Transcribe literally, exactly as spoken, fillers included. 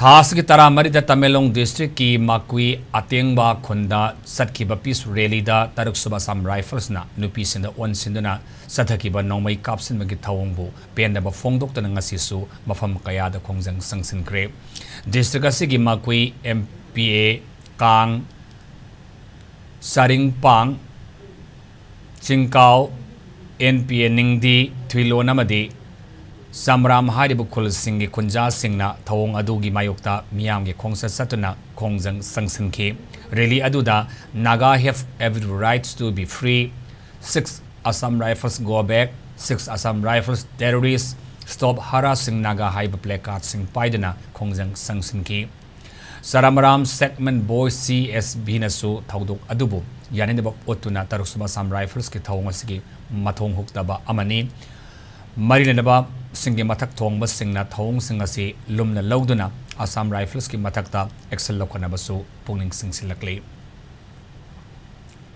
ꯊꯥ ꯑꯁꯤꯒꯤ ꯇꯔꯥꯃꯔꯤꯗ ꯇꯃꯦꯡꯂꯣꯡ ꯗꯤꯁꯇ꯭ꯔꯤꯛꯀꯤ ꯃꯥꯀꯨꯏ ꯑꯇꯦꯡꯕ ꯈꯨꯟꯗ ꯆꯠꯈꯤꯕ ꯄꯤꯁ ꯔꯦꯂꯤꯗ ꯇꯔꯨꯛ ꯁꯨꯕ ꯑꯁꯥꯝ ꯔꯥꯏꯐꯜꯁꯅ ꯅꯨꯄꯤꯁꯤꯡꯗ ꯑꯣꯟꯁꯤꯟꯗꯨꯅ ꯆꯠꯊꯈꯤꯕ ꯅꯣꯡꯃꯩ ꯀꯥꯞꯁꯤꯟꯕꯒꯤ ꯊꯧꯑꯣꯡꯕꯨ ꯄꯦꯟꯗꯕ ꯐꯣꯡꯗꯣꯛꯇꯨꯅ ꯉꯁꯤꯁꯨ ꯃꯐꯝ ꯀꯌꯥꯗ ꯈꯣꯡꯖꯪ ꯆꯪꯁꯤꯟꯈ꯭ꯔꯦ꯫ ꯗꯤꯁꯇ꯭ꯔꯤꯛ ꯑꯁꯤꯒꯤ ꯃꯥꯀꯨꯏ, ꯑꯦꯝ ꯄꯤ ꯑꯦ, ꯀꯥꯡ, ꯁꯥꯔꯤꯡꯄꯥꯡ, ꯆꯤꯡꯀꯥꯎ, ꯑꯦꯟ ꯄꯤ ꯑꯦ ꯅꯤꯡꯗꯤ, ꯊꯨꯏꯂꯣꯟ ꯑꯃꯗꯤ ꯆꯝꯔꯥꯝ ꯍꯥꯏꯔꯤꯕ ꯈꯨꯜꯁꯤꯡꯒꯤ ꯈꯨꯟꯖꯥꯁꯤꯡꯅ ꯊꯧꯑꯣꯡ ꯑꯗꯨꯒꯤ ꯃꯥꯌꯣꯛꯇ ꯃꯤꯌꯥꯝꯒꯤ ꯈꯣꯡꯆꯠ ꯆꯠꯇꯨꯅ ꯈꯣꯡꯖꯪ ꯆꯪꯁꯤꯟꯈꯤ꯫ ꯔꯦꯂꯤ ꯑꯗꯨꯗ "Naga have every rights to be free", "Six Assam Rifles go back", "Six Assam Rifles terrorists", "Stop harassing Naga" ꯍꯥꯏꯕ ꯄ꯭ꯂꯦꯀꯥꯔꯗꯁꯤꯡ ꯄꯥꯏꯗꯨꯅ ꯈꯣꯡꯖꯪ ꯆꯪꯁꯤꯟꯈꯤ꯫ ꯆꯔꯥꯃꯔꯥꯝ ꯁꯦꯒꯃꯦꯟ ꯕꯣꯏꯁ, ꯁꯤ ꯑꯦꯁ ꯕꯤꯅꯁꯨ ꯊꯧꯗꯣꯛ ꯑꯗꯨꯕꯨ ꯌꯥꯅꯤꯡꯗꯕ ꯎꯠꯇꯨꯅ ꯇꯔꯨꯛ ꯁꯨꯕ ꯑꯁꯥꯝ ꯔꯥꯏꯐꯜꯁꯀꯤ ꯊꯧꯑꯣꯡ ꯑꯁꯤꯒꯤ ꯃꯊꯣꯡ ꯍꯨꯛꯇꯕ ꯑꯃꯅꯤ꯫ ꯃꯔꯤ ꯂꯩꯅꯕꯁꯤꯡꯒꯤ ꯃꯊꯛ ꯊꯣꯡꯕꯁꯤꯡꯅ ꯊꯧꯑꯣꯡꯁꯤꯡ ꯑꯁꯤ ꯂꯨꯝꯅ ꯂꯧꯗꯨꯅ ꯑꯁꯥꯝ ꯔꯥꯏꯐꯜꯁꯀꯤ ꯃꯊꯛꯇ ꯑꯦꯛꯁꯟ ꯂꯧꯈꯠꯅꯕꯁꯨ ꯄꯨꯛꯅꯤꯡ ꯆꯤꯡꯁꯤꯜꯂꯛꯂꯤ꯫